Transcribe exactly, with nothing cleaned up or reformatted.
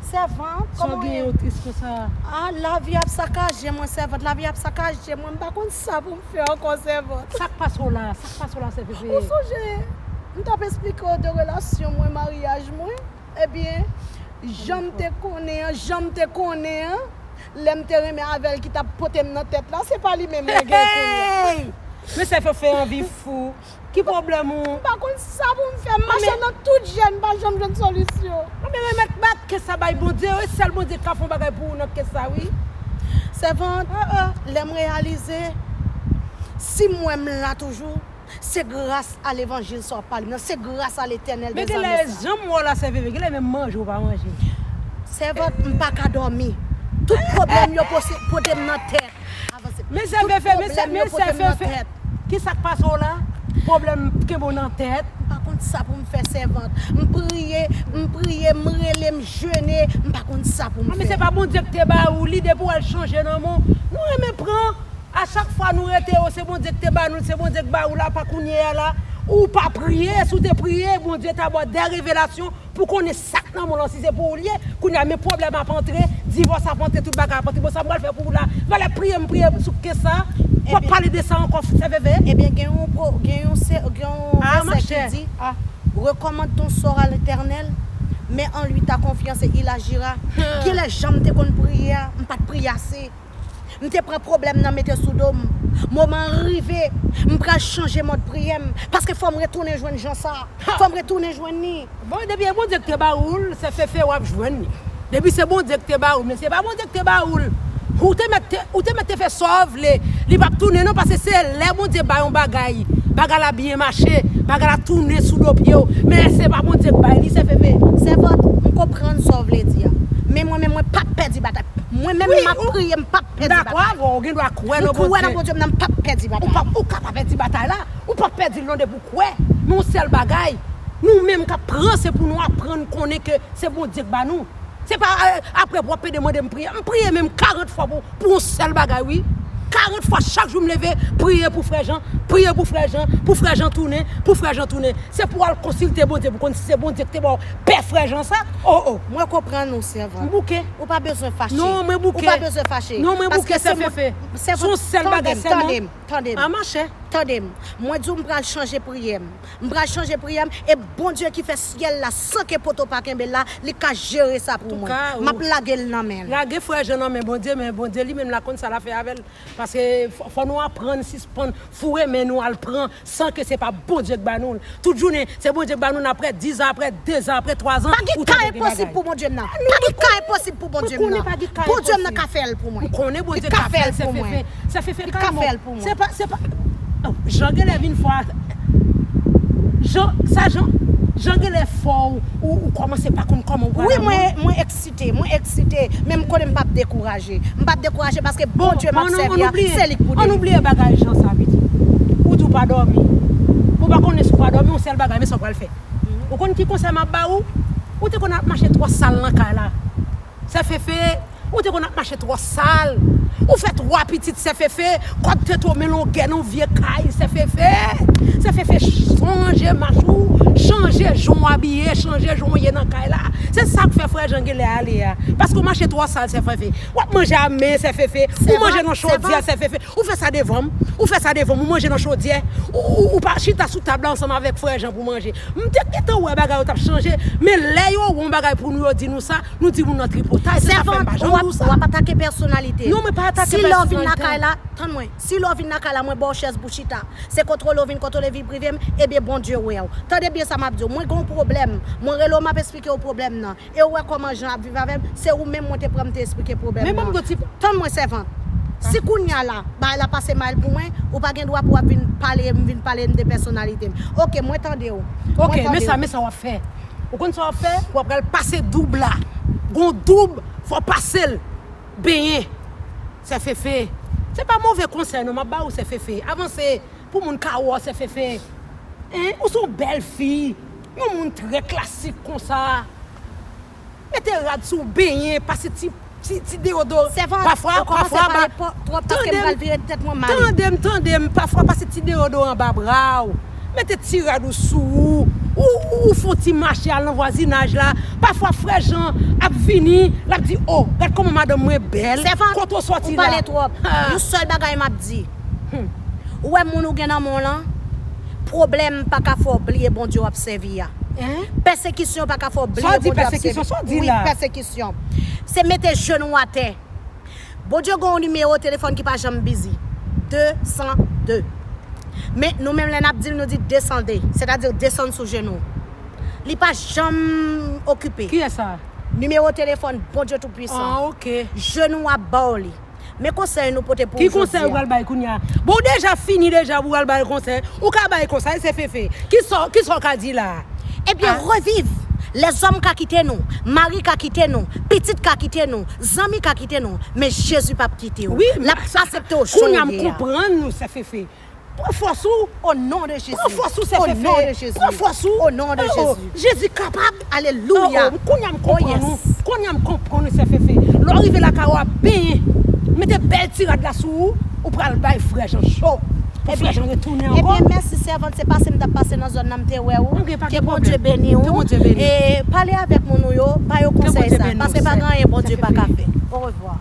Sèvant, kòman w ye? Sa w genyen, w tris konsa? Ah, lavi ap sakaje mwen, sèvant. Lavi ap sakaje mwen. M pa konn sa pou m fè ankò, sèvant. Sa k pase w la? Sa k pase w la, sè Fefe? Ou sonje, m t ap esplike w de relasyon mwen, maryaj mwen? Ebyen, jan m te konnen an, jan m te konnen an, lè m te renmen avè l ki t ap pote m nan tèt la, se pa li menm mwen gen kounye a. Hey! Men sè Fefe anvi fou. Ki pwoblèm ou? M pa konn sa pou m fè. M mache nan tout jèn, m pa janm jwenn solisyon. Anben remèt, bat kès sa bay Bondye, wi, sèl Bondye k ka fè yon bagay pou ou nan kès sa, wi. Sèvant, lè m reyalize, si m wè m la toujou, se gras a levanjil sa w ap pale m nan, se gras a Letènèl dèzame sa. Men genlè, jan m wè w la, sè Fefe, genlè menm manje ou pa manje. Sèvant, m pa ka dòmi. Tout pwoblèm yo pote m nan tèt. Avanse. Men sè Fefe, men sè, men sè Fefe. Ki sa k pase w la? Pwoblèm kenbe w nan tèt. M pa konn sa pou m fè, sèvant. M priye, m priye, m rele, m jene, m pa konn sa pou m fè. Men se pa Bondye k te ba ou li, depi w al chanje nan men w. Nou renmen pran, a chak fwa nou rete, o, se Bondye k te ba nou l, se Bondye k ba ou la, pa kounye a la. Ou pa priye, si w te priye, Bondye ta ba w de revelasyon. Pou konnen sa k nan men w lan, si se pou ou l ye, kounye a, men pwoblèm ap antre, divòs ap antre, tout bagay ap antre. Bon, sa m pral fè pou ou la? Valè priye m priye sou kès sa, w ap pale de sa ankò, sè Fefe? Ebyen, gen yon, gen yon vèsè ki di, recommande ton sort à l'Éternel, mets en lui ta confiance et il agira. Genlè jan m te konn priye a, m pa t priye ase. M te pran pwoblèm nan mete sou do m. Moman an rive, m pral chanje mòd priyè m. Paske fò m retounen jwenn jan sa. Fò m retounen jwenn li. Bon, depi e Bondye ki te ba ou l, sè Fefe, w ap jwenn li. Depi se Bondye ki te ba ou l, men se pa Bondye ki te ba ou l. Ou te mèt te, ou te mèt te fè sa w vle. Li p ap tounen non, paske se lè Bondye bay yon bagay, bagay la byen mache, bagay la tounen sou do pye w. Men se pa Bondye ki bay li, sè Fefe. Sèvant, m konprann sa w vle di a. Men mwen menm, mwen p ap pèdi batay. Mwen menm, m ap priye, m p ap pèdi batay. M dakò avè w, ou gen dwa kwè nan Bondye. M kwè nan Bondye m nan, m p ap pèdi batay. Ou p ap, ou ka pa pèdi batay la. Ou p ap pèdi l non depi w kwè. Men yon sèl bagay, nou menm k ap pran, se pou nou aprann konnen ke se Bondye k ba nou. Se pa, eh, apre pou w ap pede mande m priye. M priye menm karant fwa pou, pou yon sèl bagay, wi. Karant fwa chak jou m leve, priye pou frè Jan, priye pou frè Jan, pou frè Jan tounen, pou frè Jan tounen. Se pou w al konsilte Bondye, pou konn si se Bondye ki te ba w pè frè Jan sa. Oh, oh. Mwen konprann ou, sèvant. M bouke. Ou pa bezwen fache. Non, mwen bouke. Ou pa bezwen fache. Non, mwen bouke, sè Fefe. Se yon sèl bagay sèlman. Tande m, tande m, tande m. A, machè. Tande m. Mwen di w m pral chanje priyè m. M pral chanje priyè m. E Bondye ki fè syèl la, san ke poto pa kenbe l la, li ka jere sa pou mwen. M ap lage l nan men l. Lage frè Jan nan men Bondye, men Bondye li menm la konn sa l ap fè avè l. Paske fò, fò nou aprann sispann foure men nou al pran san ke se pa Bondye k ba nou l. Tout jounen, se Bondye k ba nou l, apre dizan, apre dezan, apre twazan, ou tande gen bagay. Pa gen ka enposib pou Bondye m nan. Pa gen ka enposib pou Bondye m nan. Bondye m nan ka fè l pou mwen. M konnen Bondye ka fè l pou mwen. Sè Fefe, kalme w. Se pa, se pa, oh, jan genlè vin fò a, jan, sa jan, jan genlè fò ou, ou, ou kòmanse pa konn kòman ou pral. Wi, mwen, mwen eksite, mwen eksite, men m konnen m p ap dekouraje. M p ap dekouraje paske Bondye m ap sèvi a, se li k pou delivre. Ann oubliye bagay jan sa, pitit. Ou di w pa dòmi. Ou pa konnen si w pa dòmi, yon sèl bagay, men sa w pral fè. Ou konn ki konsèy m ap ba ou? Ou te konn ap mache twò sal nan kay la. Sè Fefe, ou te konn ap mache twò sal. Ou fè twa pitit, sè Fefe, kòd tete w men longè nan vye kay, sè Fefe. Sè Fefe, chanje mach ou, chanje jan w abiye, chanje jan w ye nan kay la. Se sa k fè frè Jan genlè ale a. Paske w mache twò sal, sè Fefe. W ap manje a men, sè Fefe. Ou manje nan chodyè, sè Fefe. Ou fè sa devan m. Ou fè sa devan m. Ou manje nan chodyè. Ou, ou, ou pa chita sou tab la ansanm avèk frè Jan pou manje. M te gentan wè bagay yo t ap chanje. Men lè yo wè yon bagay pou nou, yo di nou sa, nou di moun nan tripotay. Se sa fè m pa janm di w sa. W ap atake pèsonalite m. Non, mwen pa atake pèsonalite w. Si lè w vin lakay la, tann mwen. Si lè w vin lakay la, mwen ba w chèz pou chita. Se kontwole w vin kontwole vi prive m, ebyen Bondye wè w. Tande byen sa m ap di w. Mwen gen yon pwoblèm. Mwen rele w, m ap esplike w pwoblèm nan. E ou wè kòman Jan ap viv avè m, se ou menm mwen te pran m te esplike pwoblèm nan. Tann mwen, sèvant. Si kounye a la, bagay la pase mal pou mwen, ou pa gen dwa pou w ap vin pale m, vin pale m de pèsonalite m. Oke, mwen tande w. Oke, men sa, men sa w ap fè. Ou konn sa w ap fè? W ap pral pase doub la. Gon doub, fò w pase l. Benyen. Sè Fefe. Se pa move konsèy non, m ap ba ou, sè Fefe. Avanse. Pou moun ka wè w, sè Fefe. Hein? Ou se yon bèl fi. Yon moun trè klasik konsa. Mete rad sou w, benyen, pase ti, ti, ti deyodoran. Sèvant, pafwa, ou kòmanse pale twòp paske m pral vire tèt mwen mal. Tande m, tande m, pafwa pase ti deyodoran anba bra w. Mete ti rad ou sou ou. Ou, ou, ou fè yon ti mache al nan vwazinaj la. Pafwa frè Jan ap vini, l ap di, "O, gad kòman madanm mwen bèl." Sèvant, kote w sòti la? Ou pale twòp. Yon sèl bagay m ap di. Ou wè moun ou gen nan men w lan, pwoblèm pa ka fè w bliye Bondye w ap sèvi a. Pèsekisyon pa ka fè w bliye Bondye w ap sèvi. Wi, pèsekisyon. Se mete jenou w atè. Bondye gen yon nimewo telefòn ki pa janm bizi. De san de. Men nou menm lè n ap di l, nou di de san de. Sètadi desann sou jenou w. Li pa janm okipe. Kiyès sa? Nimewo telefòn Bondye Toupwisan. Ah, ok. Jenou w ap ba w li. Men konsèy nou pote pou ou jodi a. Ki konsèy ou pral bay kounye a? Bon, ou deja fini deja pou w pral bay konsèy. Ou ka bay konsèy, se Fefe. Kisa, kisa w ka di la a? Ebyen, reviv. Lèzòm ka kite nou, mari ka kite nou, pitit ka kite nou, zanmi ka kite nou, men Jezi p ap kite w. L ap aksepte w jan w ye a. Kounye a m konprann nou, sè Fefe. Pran fòs ou. O non de Jezi. Pran fòs ou, sè Fefe. O non de Jezi. Pran fòs ou. O non de Jezi. Jezi kapab. Alelouya. Kounye a m konprann ou. Kounye a m konprann ou, sè Fefe. Lè w rive lakay ou, w ap benyen. Mete bèl ti rad la sou ou. Ou pral bay frè Jan cho. Pou frè Jan retounen ankò. Ebyen, mèsi sèvant, se pase m t ap pase nan zòn nan, m te wè ou. Ke Bondye beni w. Ke Bondye beni w. E pale avèk moun ou yo, ba yo konsèy sa. Paske pa gen anyen Bondye pa ka fè. Orevwa.